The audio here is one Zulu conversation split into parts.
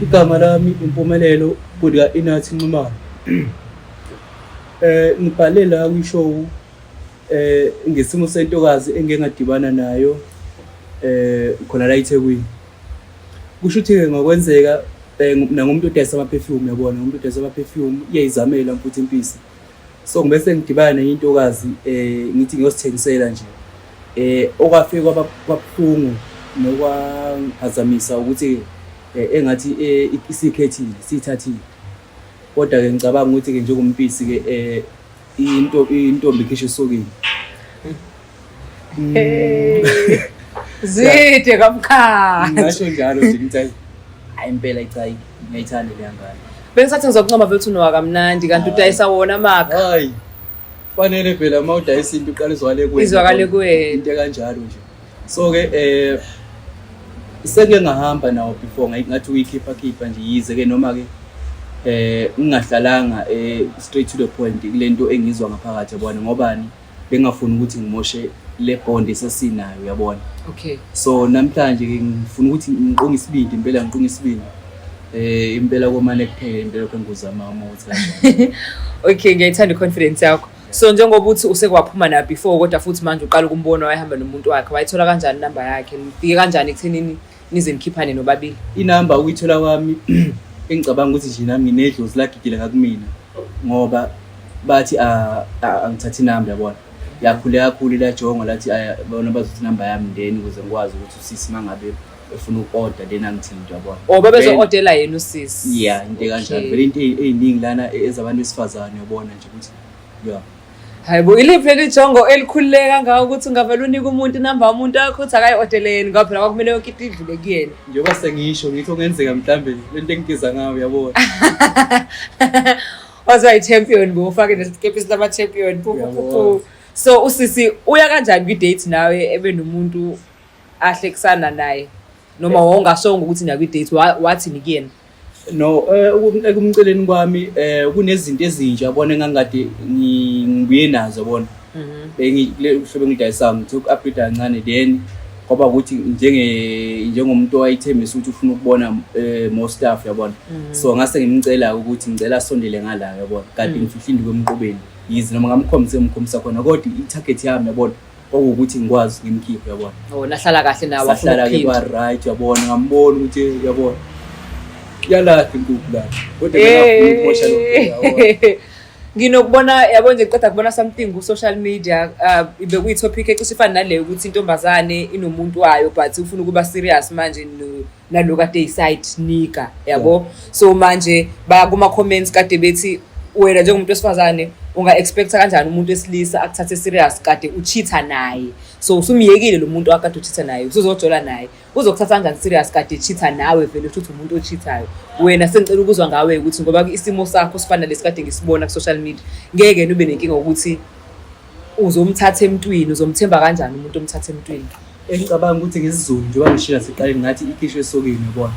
Igama lami uMpumelelo Bhuti Inathi Nxumalo. Ngibhale la kwi-show ngesimo sentokazi engike ngadibana nayo khona la eThekwini. Kusho ukuthi-ke ngokwenzeka nangumuntu odayisa ama-perfume, yabona, umuntu odayisa ama-perfume iyayizamela futhi impisi. So ngibe sengidibana nenye intokazi ngithi ngiyosithengisela nje. Okwafike kwaba kwabuhlungu nokwangiphazamisa ukuthi engathi isikhethile, siyithathile. Kodwa-ke ngicabanga ukuthi-ke njengompisi-ke into intombi ikhishwa esokeni. Zide kamkhaya. Ngasho njalo nje ngithi hayi, hayi impela cha ngiyayithanda leya ngane. Bengisathi ngizokuncoma vele uthi unowa kamnandi kanti udayisa wona amakha. Hayi. Fanele phela uma udayisa into uqale izwakale kuwena. Izwakale kuwena. Into ekanjalo nje. So ke seke ngahamba nawo before, ngathi uyikhipha khipha nje, yize ke noma ke ngingahlalanga straight to the point kulento engizwa ngaphakathi, yabona, ngobani bengafuni ukuthi ngimoshe le bond esesinayo, uyabona. So namhlanje ke ngifuna ukuthi ngiqonge isibindi impela, ngiqonge isibindi impela komane kuphela impela lokho engikuzama uma uthi kanjalo. Okay, ngiyayithanda i-confidence yakho. So njengoba uthi usekwaphuma na before, kodwa futhi manje uqala ukumbona wayehamba nomuntu wakhe, wayithola kanjani inamba yakhe? Nifike kanjani ekuthenini nize nikhiphane nobabili? Inamba ukuyithola kwami, engicabanga ukuthi nje nami nginedlozi lagidela ngakumina, ngoba bathi angithathe inamba, yabona. Yakhule kakhulu lajongo lathi bona bazothi inamba yami, then ukuze ngikwazi ukuthi usisi mangabe efuna uku-order then angithinte, yabona. Oh, babezo-ordela yena usisi? Yeah, into ekanjalo. Vele into ey'ningi lana ezabantu besifazane, uyabona nje ukuthi yeah. Hayi bo, iliphi leli jongo elikhululeke kangaka ukuthi ungavele unike umuntu inamba yomuntu wakho uthi akayi-ordele yena, ngoba phela kwakumele yonke into idlule kuyena? Njengoba sengisho ngithi okungenzeka mhlambe lento engigiza ngayo, uyabona. Waziwa yi-champion bo, ufake nesikepisi lama-champion, pu pu pu pu. So usisi uya kanjani kwi-date nawe ebe nomuntu ahlekisana naye, noma wawungashongo ukuthi niya kwi-date, wathini kuyena? No, ekumceleni kwami kunezinto ezintsha, yabona, engangikade ngibuye nazo, yabona. Bengi le hlobo engidayisayo ngithe uku-upgrade kancane, then kwaba ukuthi njengomuntu owayethembisa ukuthi ufuna ukubona more stuff, yabona. So ngase ngimcela ukuthi ngicela asondele ngala, yabona, kade ngifihle induku emqubeni, yize noma ngamkhombisa ngimkhombisa khona, kodwa i-target yami, yabona, kwakuwukuthi ngikwazi ngimkhiphe, yabona. Oh, nahlala kahle nawe, wafuna Sahlala ke ukuphinda. kwa-right, yabona, ngambona ukuthi yabona iyalahla inkukhu la, kodwa bengafuni ukumosha lokho, yabona. Nginokubona, yabo nje, qeda kubona something ku-social media, bekuyi-topic ecishe ifane naleyo, ukuthi intombazane inomuntu wayo but ufuna ukuba serious manje nalo kade yi-side nigga, yabo. So manje baya kuma-comments kade bethi wena njengomuntu wesifazane unga-expecta kanjani umuntu wesilisa akuthathe serious kade uchitha naye? So usumyekile lo muntu akade uchitha naye, usuzojola naye, uzokuthatha kanjani serious kade echitha nawe vele, futhi umuntu ochithayo wena? Sengicela ukuzwa ngawe ukuthi ngoba isimo sakho sifana lesi kade ngisibona ku-social media, ngeke ube nenkinga ukuthi uzomthatha emntwini? Uzomthemba kanjani umuntu omthatha emntwini? Engicabanga ukuthi ngesiZulu, njengoba ngishila siqaleni, ngathi ikhishwe esokini, yabona,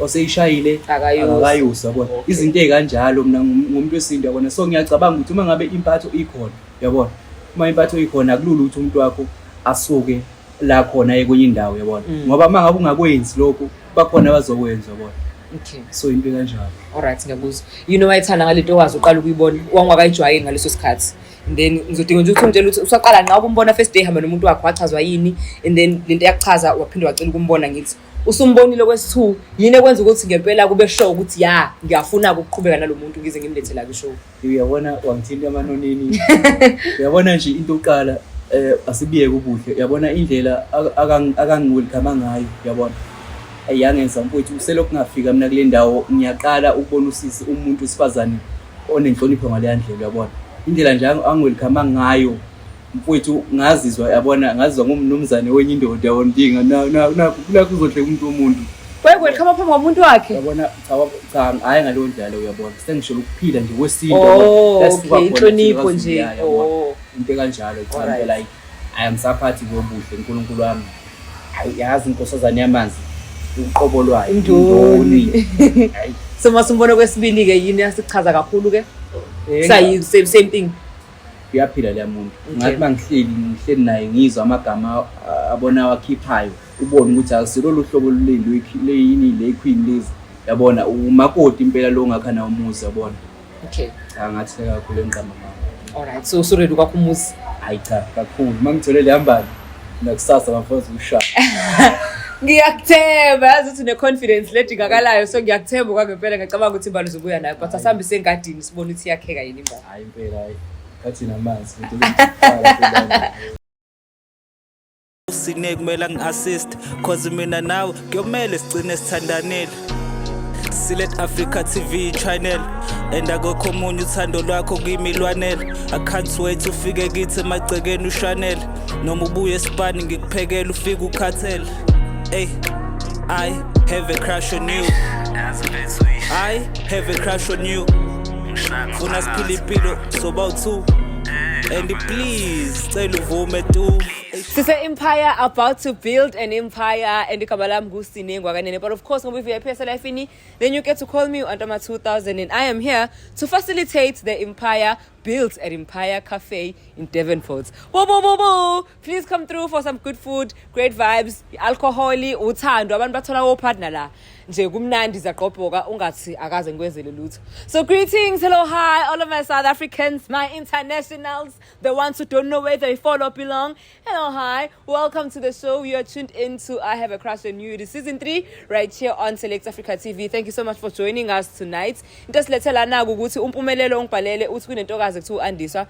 oseyishayile Akayusi. Akayusi, yabona. Izinto ey'kanjalo. Mina ngumuntu wesintu, yabona, so ngiyacabanga ukuthi uma ngabe impatho ikhona, yabona, uma impatho ikhona akulula ukuthi umuntu wakho asuke la khona aye kwenye indawo, yabona, ngoba uma ngabe ungakwenzi lokhu bakhona abazokwenza, yabona. So into ekanjalo. Alright, ngiyakuzwa. Yini owayithanda ngale ntokazi uqala ukuyibona wawungakayijwayeli ngaleso sikhathi? And then ngizodinga nje ukuthi ungitshele ukuthi usaqala nqa ukumbona first day hamba nomuntu wakho, wachazwa yini? And then lento yakuchaza waphinde wacela ukumbona, ngithi usumbonile kwesi-two, yini ekwenza ukuthi ngempela kube sure ukuthi ya, ngiyafuna ukuqhubeka nalo muntu ngize ngimlethe la kwi-show? Uyabona, wangithinta amanonini, uyabona nje. Into yokuqala, asibiyeke ubuhle, uyabona, indlela akangi-welcome ngayo, uyabona, yangenza mfowethu selokhu ngafika mina kule ndawo ngiyaqala ukubona usisi umuntu wesifazane onenhlonipho ngaleya ndlela, uyabona. Indlela nje angi-welcome ngayo mfowethu, ngazizwa, yabona, ngazizwa ngumnumzane wenye indoda, yabona. Dinga nakho uzohleka umuntu womuntu. Wayi-welcome phambi komuntu wakhe? Yabona, cha cha, hhayi ngaleyo ndlela leyo, uyabona, sengisholo ukuphila nje kwesintu. Oh, yabona. La sisuka okay, khona inhlonipho thina nje. kaZulu, ya, yabona. Into ekanjalo, cha. Impela hayi, angisaphathi kobuhle, uNkulunkulu wami. Hayi, yazi inkosazane yamanzi uqobo lwayo. Indoni. Hayi. So masumbona kwesibili-ke, yini yasichaza kakhulu-ke? Sayi same thing? Uyaphila leya muntu. Ngathi uma ngihleli naye ngizwa amagama abona awakhiphayo, ubone ukuthi asilolu hlobo leyini le queen lezi. Yabona, umakoti impela lo ongakha nawo umuzi, yabona. Okay. Cha, ngathi kakhulu engiqamba mama. Alright, so usuready kwakho umuzi? Hayi cha, kakhulu. Uma ngithole le hambani nakusasa bafowethu ushaya. Ngiyakuthemba, yazi ukuthi une-confidence ledingakalayo, so ngiyakuthemba kwangempela. Ngiyacabanga ukuthi imbali uzobuya nayo, but asihambe sengadini sibone ukuthi iyakheka yini imbali. Hayi impela, hayi. Khathi namanzi. Ngidinga. Sine kumele angi-assist, 'cause mina nawe kuyomele sigcine sithandanile. Select Africa TV channel and akukho omunye, uthando lwakho kimi lwanele. I can't wait ufike kithi emagcekeni ushanele, noma ubuye esipani ngikuphekele ufike ukhathele. Hey, I have a crush on you, I have a crush on you. Funa siphile impilo soba u-two and please cela uvume tu. Sise Empire, about to build an empire, and igama lami nguSine Ngwakanene. But of course, ngoba VIP yaselifini, then you get to call me Antoma 2000, and I am here to facilitate the empire built at Empire Cafe in Devonport. Bo bo bo bo! Please come through for some good food, great vibes, alcohol, uthando, abantu bathola o-partner la. Nje kumnandi, zaqobhoka ungathi akaze ngikwenzele lutho. So greetings, hello, hi, all of my South Africans, my internationals, the ones who don't know where they fall or belong. Hello, hi, welcome to the show. You are tuned in to I Have a Crush on You, the season 3, right here on Select Africa TV. Thank you so much for joining us tonight. Into esilethela naku ukuthi uMpumelelo ongibhalele uthi kunentokazi kuthiwa u-Andiswa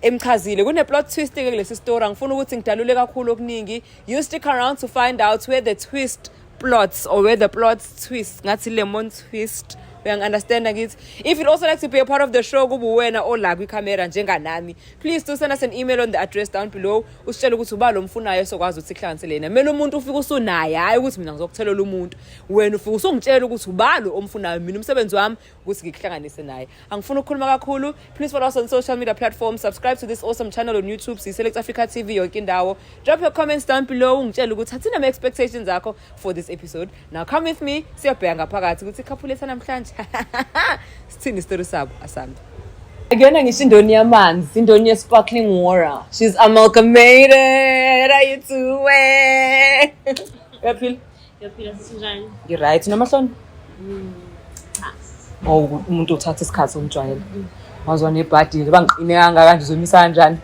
emchazile. Kune-plot twist ke kulesi story. Angifuni ukuthi ngidalule kakhulu okuningi. You stick around to find out where the twist plots or where the plots twist, ngathi lemon twist, uyangi-understanda ngithi. If you'd also like to be a part of the show, kube uwena ola kwikhamera njenganami, please do send us an email on the address down below, usitshele ukuthi uba lo mfunayo, sokwazi ukuthi kuhlanganisele yena. Kumele umuntu ufike usunaye, hhayi ukuthi mina ngizokuthelela umuntu. Wena ufike usungitshela ukuthi ubalo omfunayo, mina umsebenzi wami ukuthi ngikuhlanganise naye. Angifuni ukukhuluma kakhulu. Please follow us on social media platforms, subscribe to this awesome channel on YouTube, siyi-Select Africa TV yonke indawo. Drop your comments down below, ungitshele ukuthi athini ama-expectations akho for this episode. Now come with me, siyobheka ngaphakathi ukuthi i-couple letha namhlanje sithini isitori sabo. Asambe. Akuyona ngisho indoni yamanzi, indoni ye-sparkling water. She's amalgamated. How you doing? Uyaphila? Ngiyaphila, sisinjani? Ngi-right. Namahloni? Cha. Oh, umuntu uthatha isikhathi umjwayele. Wazwa nebhadi bangiqine kangaka nje, uzomisa kanjani?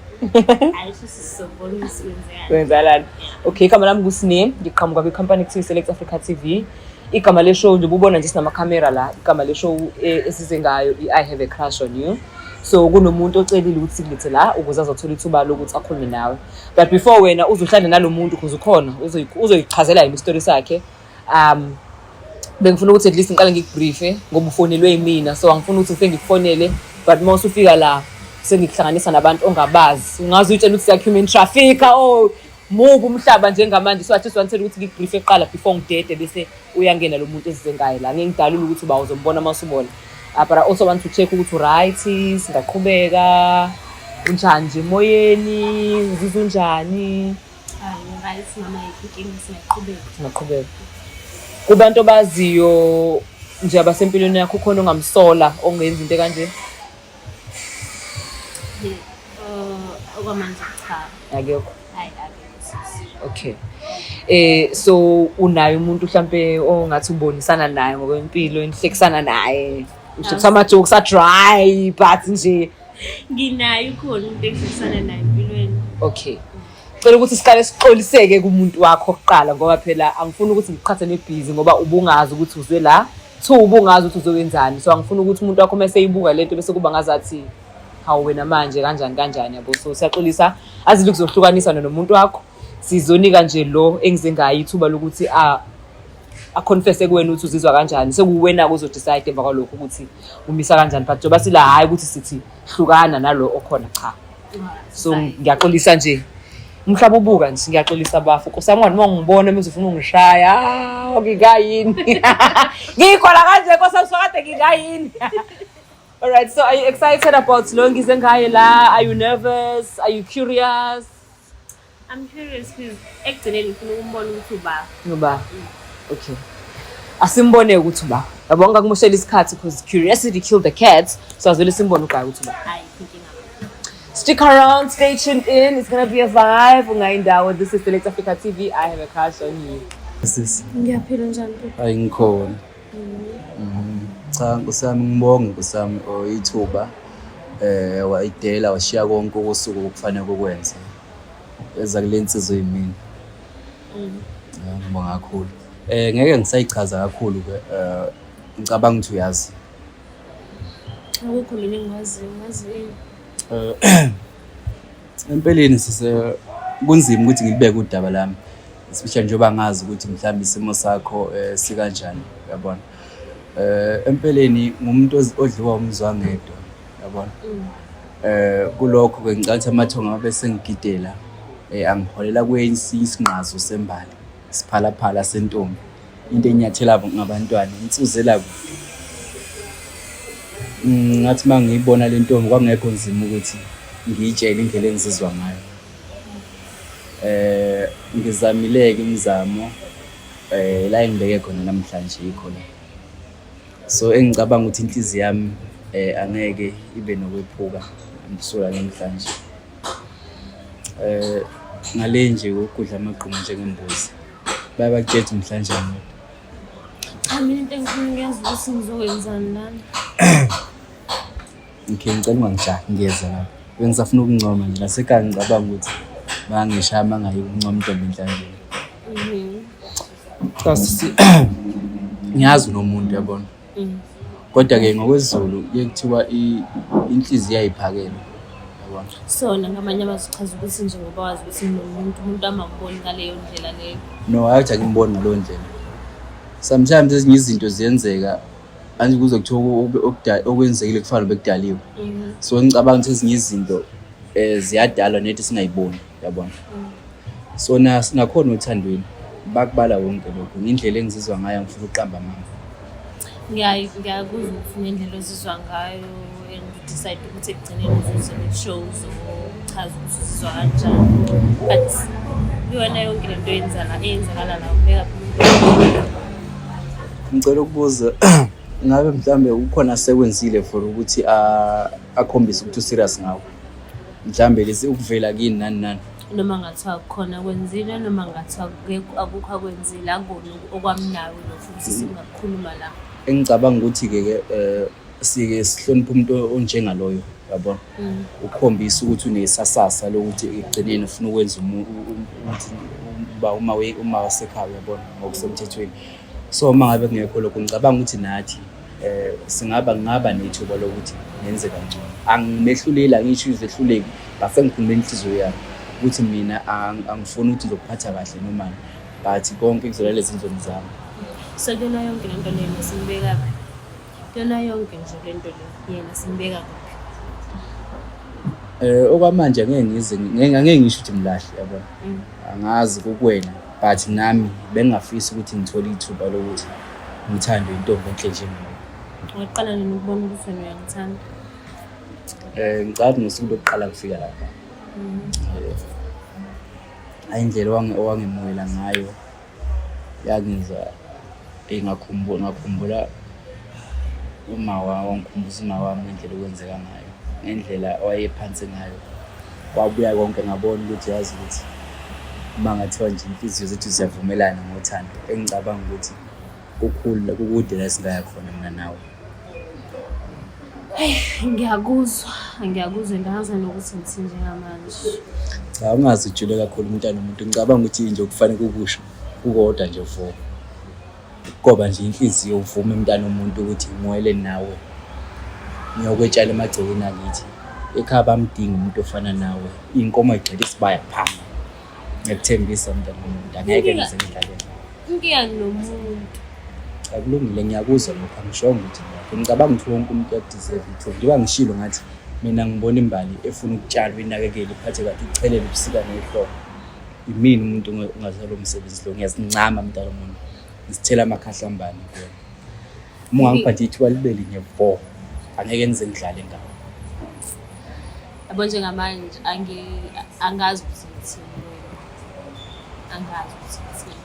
Hayi, sizobona ukuthi kwenzekani. Kwenzakalani? Okay, igama lami nguSine, ngiqhamuka kwikhampani ekuthiwa Select Africa TV. Igama le-show nje ububona nje sinamakhamera la, igama le-show esize ngayo i-I Have a Crush on You. So kunomuntu ocelile ukuthi sikulethe la ukuze azothola ithuba lokuthi akhulume nawe. But before wena uzohlala nalo muntu, because ukhona uzoyichazela yena isitori sakhe. Bengifuna ukuthi at least ngiqale ngikubriefe ngoba ufonelwe yimina, so angifuni ukuthi ngifike ngikufonele, but uma usufika la sengikuhlanganisa nabantu ongabazi, ungaze uyitshela ukuthi siya-human trafficker. Oh, mubi umhlaba njengamanje. So I just wanted ukuthi ngikubriefe kuqala before ngidede, bese uyangena lo muntu esize ngaye la. Ngeke ngidalule ukuthi uba, uzombona uma usubona. But I also want to check ukuthi right, singaqhubeka, unjani nje emoyeni, uzizwa unjani? Hayi, right mama, inkinga, siyaqhubeka. Singaqhubeka. Kubantu abaziyo nje abasempilweni yakho, ukhona ongamsola ongenza into ekanje? Okwamanje cha. Akekho? Hayi, akekho sisi. Okay, so unaye umuntu mhlambe ongathi ubonisana naye ngokwempilo, enihlekisana naye, uhlekisa ama-jokes a-dry, but nje? Nginayo, ukhona umuntu engihlekisana naye empilweni. Okay, cela ukuthi siqale sixoliseke kumuntu wakho kuqala, ngoba phela angifuni ukuthi ngiqhathe nebhizi, ngoba ubungazi ukuthi uzwe la two, ubungazi ukuthi uzowenzani. So angifuni ukuthi umuntu wakho uma eseyibuka lento bese kuba ngazathi hawu wena manje kanjani kanjani, yabo. So siyaxolisa, azile kuzohlukanisa nomuntu wakho. Sizonika nje lo engize ngayo ithuba lokuthi a aconfesse kuwena ukuthi uzizwa kanjani. Sekuwena-ke uzodecide emva kwalokho ukuthi umisa kanjani, but njengoba sila, hhayi ukuthi sithi hlukana nalo okhona, cha. So ngiyaxolisa nje, umhlaba ubuka nje, ngiyaxolisa bafo. Nkosi yami, uma ungibona uma uzofuna ungishaya. Ah, ngingayini ngiyikhola kanje, nkosi yami, sokade ngingayini. Alright, so are you excited about lo ngize ngaye la? Are you nervous? Are you curious? I'm curious because ekugcineni ngifuna ukumbona ukuthi uba. Ngoba okay, asimbone ukuthi uba, yabo, ngakumoshela isikhathi, because curiosity killed the cat. So azole simbone uqala ukuthi uba. Hayi, inkinga. Stick around, stay tuned in. It's gonna be a vibe. Ungayindawo. This is Select Africa TV. I Have a Crush on You. Sisi. Ngiyaphila, njani bhuti? Hayi, ngikhona. Cha Nkosi yami, ngibonge Nkosi yami oh, ithuba wayidela washiya konke okosuku okufanele ukwenze. Eza kule nsizwa eyimina. Ngibonga kakhulu. Ngeke ngisayichaza kakhulu ke, ngicabanga ukuthi uyazi. Akukho mina engikwaziyo, ngazi ini? Empeleni sise kunzima ukuthi ngilibeke udaba lami, especially njengoba ngazi ukuthi mhlawumbe isimo sakho sikanjani, uyabona. Empeleni ngumuntu odliwa umzwangedwa, uyabona. Kulokho-ke ngicabanga ukuthi amathongo abe sengigidela angiholela kwesinye isingqazo sembali, isiphalaphala sentombi, into enyathela ngabantwana, insuzela kude. Ngathi uma ngiyibona le ntombi kwakungekho nzima ukuthi ngiyitshele indlela engizizwa ngayo. Ngizamile-ke imizamo la engibeke khona namhlanje yikho la. So engicabanga ukuthi inhliziyo yami angeke ibe nokwephuka ngisuka namhlanje. Ngale nje kokudla amagquma njengembuzi. Baye bakutshela ukuthi mhlanjani kodwa. Cha, mina into engifuna ukuyazi ukuthi ngizokwenzani lana. Okay, ngicela ungangijahi, ngiyeza lapho. Bengisafuna ukuncoma nje nasekhaya, ngicabanga ukuthi bangishaya uma ngayi ukuncoma intombi enhlanjeni. Cha sisi, ngiyazi unomuntu, yabona. Kodwa-ke ngokwesiZulu kuye kuthiwa inhliziyo ayiphakelwa, yabona. Sona ngamanye amazwi uchaza ukuthi njengoba wazi ukuthi nginomuntu, umuntu amangiboni ngaleyo ndlela leyo. No, hayi ukuthi angimboni ngaleyo ndlela. Sometimes ezinye izinto ziyenzeka manje kuze kuthiwa okwenzekile kufana nobekudaliwe. So ngicabanga ukuthi ezinye izinto ziyadalwa nethi singayiboni, yabona. So nakhona othandweni bakubala wonke lokho. Ngendlela engizizwa ngayo ngifuna ukuqamba amanga. Ngiyakuzwa ukuthi ngendlela ozizwa ngayo and decide ukuthi ekugcineni uzuze ne-show uzochaza ukuthi uzizwa kanjani. But kuyona yonke lento eyenzakala la, ubeka umuntu. Ngicela ukubuza, ngabe mhlambe ukhona asekwenzile for ukuthi akhombise ukuthi userious ngawe? Mhlambe lesi ukuvela kini nani nani. Noma ngathiwa kukhona kwenzile, noma ngathiwa akukho akwenzile, akubona okwami nawe lokho ukuthi singakukhuluma la. Engicabanga ukuthi-ke ke sike sihloniphe umuntu onjengaloyo, yabona. Ukukhombisa ukuthi unesasasa lokuthi ekugcineni ufuna ukwenza ukuthi uba uma wasekhaya, uyabona, ngokusemthethweni. So uma ngabe kungekho lokho, ngicabanga ukuthi nathi singaba ngaba nethuba lokuthi ngenze kangcono. Angimehluleli, angisho izehluleki, but sengikhuluma inhliziyo yami ukuthi mina angifuni ukuthi ngizokuphatha kahle nomani, but konke kuzolala ezinzweni zami. So kuyona yonke lento leyo simbeka phi? Kuyona yonke nje lento le yena simbeka kuphi? Okwamanje angeke ngize angeke ngisho ukuthi ngilahle, yabona. Angazi kukuwena, but nami bengingafisi ukuthi ngithole ithuba lokuthi ngithandwe intombi enhle njengawe. Waqala nini ukubona ukuthi wena uyangithanda? Ngicabanga ngosuku lokuqala ngifika lapha. Hayi, indlela owangemukela ngayo yangenza ngakhumbula uma wangikhumbuza uma wami ngendlela okwenzeka ngayo, ngendlela owayephansi ngayo. Kwabuya konke, ngabona ukuthi yazi ukuthi uma ngathiwa nje inhliziyo zethu ziyavumelana ngothando, engicabanga ukuthi kukhulu kukude la esingaya khona mina nawe. Ngiyakuzwa, ngiyakuzwa, ngiyazi nokuthi ngithini njengamanje. Cha, ungaze ujule kakhulu umntana umuntu. Ngicabanga ukuthi nje okufanele kukusho kukodwa nje vo. Ukugoba nje inhliziyo uvume mntana umuntu ukuthi ngiwele nawe. Ngiyokwetshala emagcekeni akithi. Ekhaya bamdinga umuntu ofana nawe. Iy'nkomo y'gcwele isibaya phama. Ngiyakuthembisa mntana womuntu, angeke ngize ngidlale. Inkinga nginomuntu. Cha, kulungile, ngiyakuzwa lokho, angishongo ukuthi ngiyakho. Ngicabanga ukuthi wonke umuntu uyakudeserve ithuba. Njengoba ngishilo ngathi mina ngibona imbali efuna ukutshalwa, inakekele, iphathe kahle, ichelele ubusika nehlobo. Yimina umuntu ongazala lo msebenzi lo, ngiyazincama mntana womuntu. Ngisithela amakhahlambane kuwena. Uma ungangipha nje ithuba libe linye vo, angeke ngize ngidlale ngawe. Yabo njengamanje angazi ukuthi ngithini kuwena. Angazi ukuthi ngithini.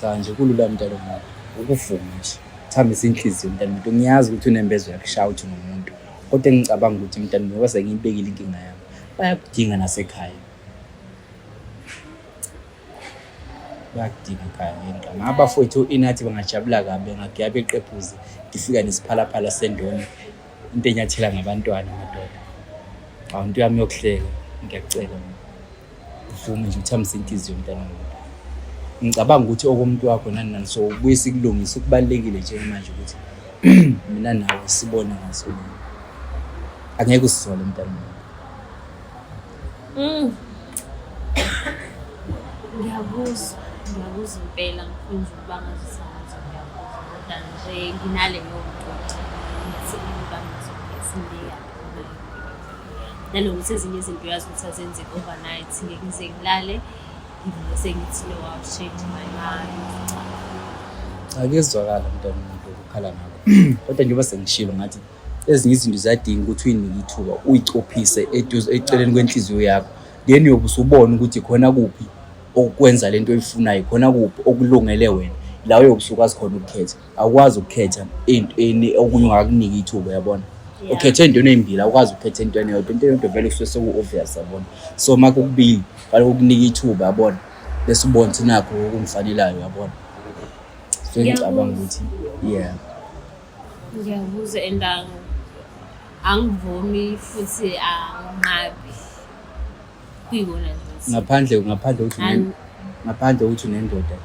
Cha nje kulula mntana womuntu, ukuvuma nje. Thambisa inhliziyo mntana womuntu. Ngiyazi ukuthi unembeza uyakushaya ukuthi unomuntu. Kodwa engicabanga ukuthi mntana ngoba sengiyibekile inkinga yami, bayakudinga nasekhaya. Bayakudinga ekhaya ngenqama. Abafowethu inathi bangajabula kabi bengagiya beqephuze ngifika nesiphalaphala sendona into enyathela ngabantwana madoda. Awu into yami yokuhleka ngiyakucela mina. Uvume nje uthambise inhliziyo mntana womuntu. Ngicabanga ukuthi okomuntu wakho nani nani so ubuye sikulungise kubalulekile njengamanje ukuthi mina nawe sibone ngaso. Angeke usizole mntana womuntu. Ngiyakuzwa, ngiyakuzwa impela ngifuna nje ukuba ngazuthi angizwa ngiyakuzwa kodwa nje nginaleyo nto nje ngithi umuntu wami ngizokhe nanokuthi ezinye izinto uyazi ukuthi azenzeki overnight ngeke ngize ngilale ngivuke sengithi no I've changed my mind. Cha. Cha kuyezwakala mntwana umuntu ukukhala ngakho. Kodwa njengoba sengishilo ngathi ezinye izinto ziyadinga ukuthi uyinike ithuba uyicophise eduze eceleni kwenhliziyo yakho then uyobe usubona ukuthi khona kuphi okwenza lento oyifunayo khona kuphi okulungele wena la uyobe usukwazi khona ukukhetha awukwazi ukukhetha into eni okunye ungakuniki ithuba yabona ukhethe entweni ezimbili awukwazi ukukhetha entweni eyodwa into eyodwa vele kusuke seku-obvious yabona so uma kukubili fanele ukunika ithuba yabona bese ubona ukuthi nakho okungifanelayo yabona so ngicabanga ukuthi yeah. Ngiyakuzwa and angivumi futhi anginqabi. Kuyikona nje ukuthi Ngaphandle ukuthi ngaphandle ukuthi unendoda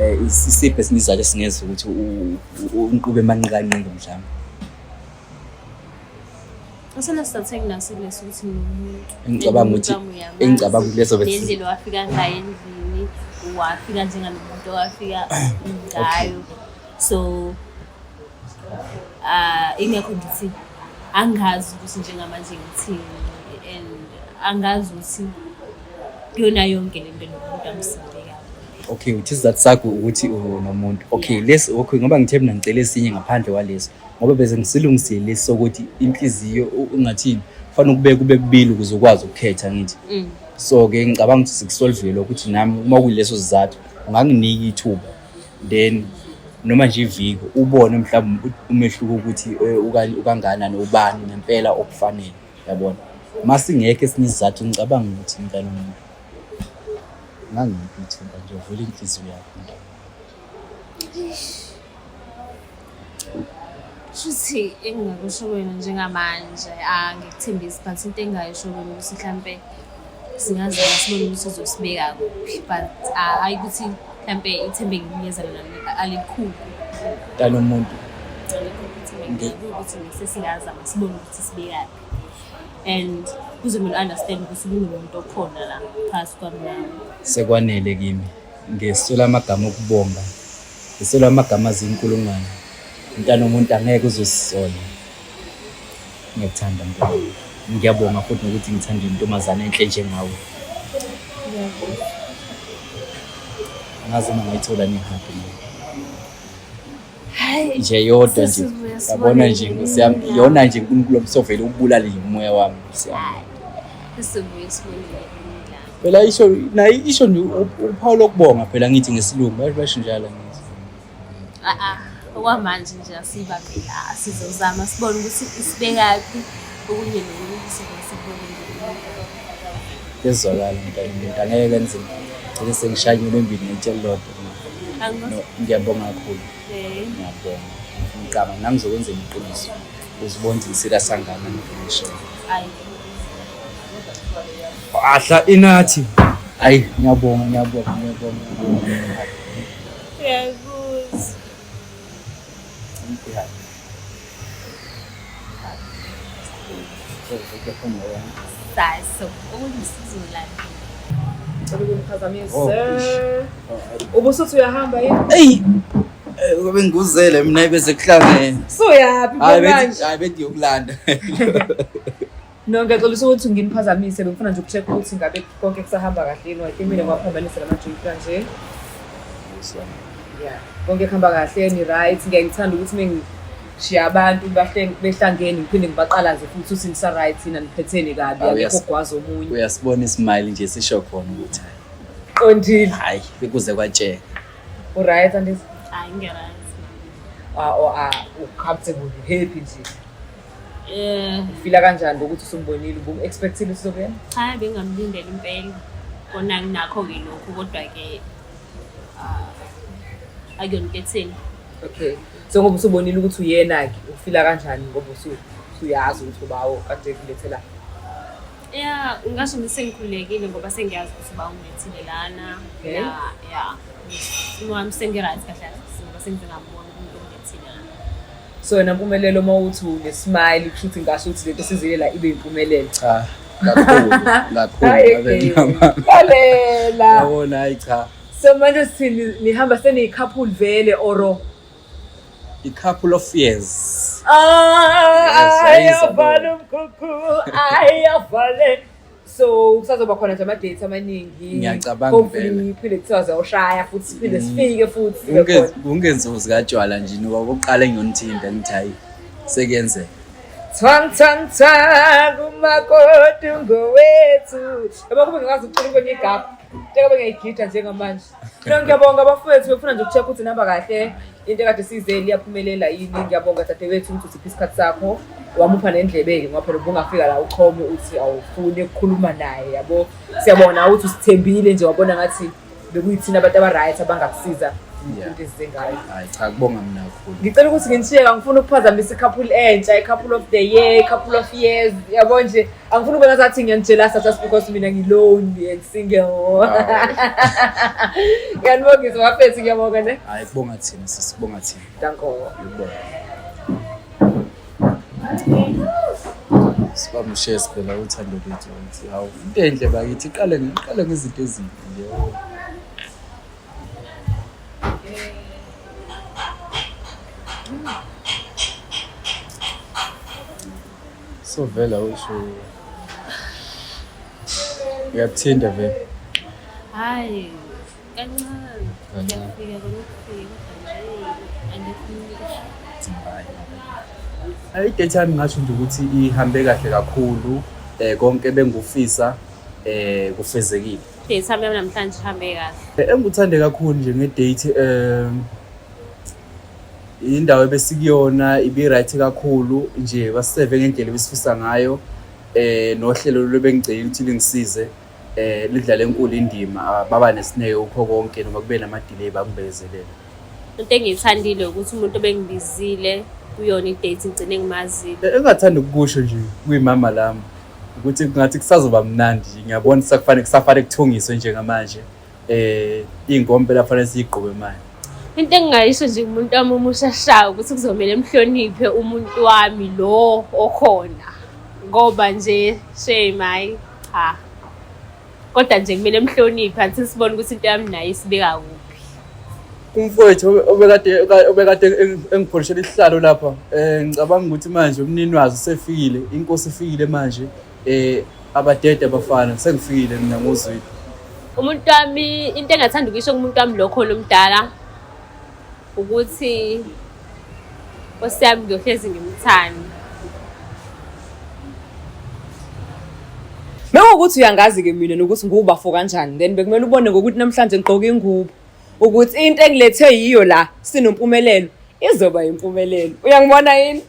eh isiphi esinye isizathu esingeza ukuthi unqube emanqikanqika mhlawumbe. Esona sizathu enginaso leso ukuthi ngiwumuntu. Engicabanga ukuthi engicabanga ukuthi leso bese nendlela wafika ngayo endlini wafika njengalo muntu owafika ngayo. So ingekho ngithi angazi ukuthi njengamanje ngithini and angazi ukuthi kuyona yonke le nto nomuntu amsinde kabi. Okay, uthi isizathu sakho ukuthi unomuntu. Okay, lesi okay ngoba ngithe mina ngicela esinye ngaphandle kwaleso. Ngoba bese ngisilungisile lesi sokuthi inhliziyo ungathini kufanele ukubeke kube kubili ukuze ukwazi ukukhetha ngithi. So ke ngicabanga ukuthi sikusolvile lokho ukuthi nami uma kuyileso sizathu unganginika ithuba then noma nje iviki ubone mhlawumbe umehluko ukuthi ukangakanani ubani ngempela okufanele yabona. Masingekho esinye isizathu ngicabanga ukuthi mntana womuntu ungangiphi ithuba nje uvule inhliziyo yakho mntana. Shuthi engingakusho kuwena njengamanje angikuthembisi but into engingayisho kuwena ukuthi mhlampe singazama sibone ukuthi uzosibeka kuphi but hhayi ukuthi mhlampe ithemba engikunikeza lona alikhulu. Mntana womuntu. Alikhulu ithemba engikunikeza ukuthi nje sesingazama sibone ukuthi sibekaphi and kuzomele u-understand ukuthi kunomuntu okhona la phakathi kwami nawe. Sekwanele kimi. Ngeswela amagama okubonga. Ngiswela amagama azinkulungwane. Mntana womuntu angeke uzosisola. Ngiyakuthanda mntana. Ngiyabonga futhi nokuthi ngithanda intombazane enhle njengawe. Angazi uma ngayithola ni-happy mina. Hayi Nje yodwa nje. Sesizobuya sibone Yabona nje ngelinye Nkosi yami, ilanga. iyona nje uNkulunkulu omsovele ubulale nje umoya wami Nkosi yami. Sesizobuya sibone ngelinye ilanga. Phela isho nayo isho nje uphawu lokubonga phela ngithi ngesilungu basho basho njalo ngithi. A-a okwamanje nje asiyibambe la sizozama sibone ukuthi isibekaphi okunye nokunye sizobe sikubone ngelinye ilanga. Kuyezwakala mntana umuntu angeke kenzima. Gcine sengishayile embili ngetshe elilodwa. Angikwazi No, ngiyabonga kakhulu. Eh, Ngiyabonga. Ngicabanga nami ngizokwenzela iqiniso. Uzibona ukuthi ngiserious kangakanani ngisho. Ayi. Ahla inathi. Ayi ngiyabonga ngiyabonga ngiyabonga. Ngiyakuzwa. Saso okunye sizolandela. Cela ukumphazamisa. Oh, eish. Ubusuthi uyahamba yini? Eyi! Kube ngikuzele mina bese kuhlangene. Suyaphi Hayi bethi manje? hayi bethi yokulanda. No, ngiyaxolisa ukuthi nginiphazamise bengifuna nje ukucheck ukuthi ngabe konke kusahamba kahle yini. I think mina ngiwaphambanisa lama-drink kanje. Yeah, konke kuhamba kahle ni right. Ngiyangithanda ukuthi mengishiya abantu bahle behlangene ngiphinde ngibaqalaze futhi ukuthi nisa right yini aniphetheni kabi Awu, akekho yes. ogwaza omunye. Uyasibona ismile nje sisho khona ukuthi Qondile. hayi bekuze kwatsheka. U-right Andisa? Hayi ngi-right. Ah, or ah, u-comfortable, happy nje. Eh, Ufila kanjani ngokuthi usumbonile? Ubu-expectile ukuthi uzobuyela? cha bengingamlindele impela. Kona nginakho-ke lokhu kodwa-ke Akuyona into etheni. Okay. So ngoba usubonile ukuthi uyena-ke, ufila kanjani ngoba usuyazi ukuthi ubawo kade kulethela? Ya, ngingasho nje sengikhululekile ngoba sengiyazi ukuthi uba ungilethile lana. Okay. Ya, wami sengi-right kahle kahle ngoba sengize ngambona umuntu ongilethile lana. So wena Mpumelelo, uma uthi une-smile, kusho ukuthi ngasho ukuthi lento esizile la ibe impumelelo. Cha, kakhulu kakhulu. Hayi, ngabe ngiyama- lalela. Yabona, hayi cha. So manje sithini, nihamba seniyi-couple vele oro? I-couple of years. Ah, Yes, ayavala umkhukhu, ayavale. So kusazoba khona nje ama-dates amaningi. Ngiyacabanga Hopefully vele. phinde kuthiwa zawushaya futhi, siphinde sifike futhi sibe khona. Kungenzuzi katshwala nje noba kokuqala engiyonithinta ngithi hayi, sekuyenzeka. Twang twang twang, umakoti ngowethu. Yabo, kube ngingakazi ukucula kwenye igaba. Njengoba ngiyayigida njengamanje. No, ngiyabonga abafowethu, befuna nje uku-check ukuthi nihamba kahle. Into ekade sizele iyaphumelela yini. Ngiyabonga dadewethu ukuthi usiphe isikhathi sakho. Wamupha nendlebe-ke ngoba phela ubungafika la uchome uthi awufuni ukukhuluma naye, yabo. Siyabonga nawe ukuthi usithembile nje, wabona ngathi bekuyithina abantu aba-right abangakusiza into esize ngayo. Hayi cha, kubonga mina kakhulu. Ngicela ukuthi nginishiye, angifuni ukuphazamisa i-couple entsha, i-couple of the year, i-couple of years, yabo nje. Angifuni ukubona ngathi ngiyanijelasa just because mina ngi-lonely and single. Ngiyanibongisa bafethu, ngiyabonga ne. Hayi, kubonga thina sisi, kubonga thina. Danko. Ngiyabonga. Sibamshiye phela uthando lethu ukuthi hawu, into enhle bakithi iqale ngezinto ezimbi nje. Yabo. So vele awusho, uyakuthinta vele? Hhayi, kancane. Kancane. Ngiyafika kona ukufika, kodwa nje angekho umuntu. Hayi, i-date yami ngasho nje ukuthi ihambe kahle kakhulu, konke bengufisa kufezekile. Date yami namhlanje ihambe kahle. Engikuthande kakhulu nje nge-date, indawo ebesikuyona ibi-right kakhulu nje, basiseve ngendlela ebesifisa ngayo, nohlelo lwebengicela ukuthi lingisize lidlale enkulu indima. Ah, baba nesineke kukho konke, noma kube nama-delay bangibekezelela. Into engiyithandile ukuthi umuntu obengibizile kuyona i-date ngigcine ngimazile. Engingathanda ukukusho nje kuyimama lami ukuthi kungathi kusazoba mnandi nje, ngiyabona kusakufanele kusafanele kuthungiswe njengamanje, iy'nkomo phela fanele siyigqoke manje. Into engingayisho nje kumuntu wami omusha sha ukuthi kuzomele mhloniphe umuntu wami lo okhona, ngoba nje shame, hayi cha, kodwa nje kumele mhloniphe until sibone ukuthi into yami naye isibeka kuphi. Umfowethu obekade engipholishela isihlalo lapha, ngicabanga ukuthi manje umnini wazo usefikile, inkosi ifikile manje, abadede abafana, sengifikile mina ngozwile. Umuntu wami, into engathanda ukuyisho kumuntu wami lo khona omdala ukuthi nkosi yami, ngiyohlezi ngimthanda. Mewukuthi uyangazi-ke mina nokuthi nguwubafo kanjani, then bekumele ubone ngokuthi namhlanje ngigqoke ingubo ukuthi into engilethe yiyo la sinompumelelo izoba impumelelo. Uyangibona yini?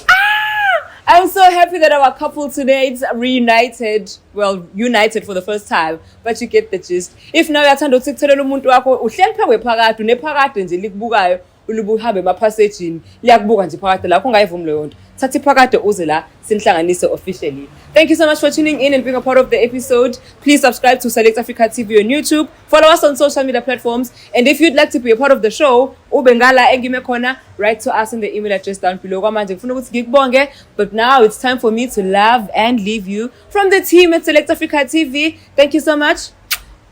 Ah! I'm so happy that our couple today is reunited. Well, united for the first time, but you get the gist. If now uyathanda ukuthi kuthelele umuntu wakho, uhleli phambi kwephakade, unephakade nje likubukayo, ulibu uhambe emaphasejini, liyakubuka nje phakade lakho, ungayivumi leyo nto. Thatha iphakade uze la sinihlanganise officially. Thank you so much for tuning in and being a part of the episode. Please subscribe to Select Africa TV on YouTube. Follow us on social media platforms. And if you'd like to be a part of the show, ube ngala engime khona, write to us in the email address down below. Kwamanje ngifuna ukuthi ngikubonge, but now it's time for me to love and leave you from the team at Select Africa TV. Thank you so much.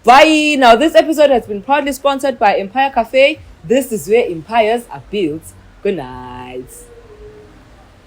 Bye. Now, this episode has been proudly sponsored by Empire Cafe. This is where empires are built. Good night.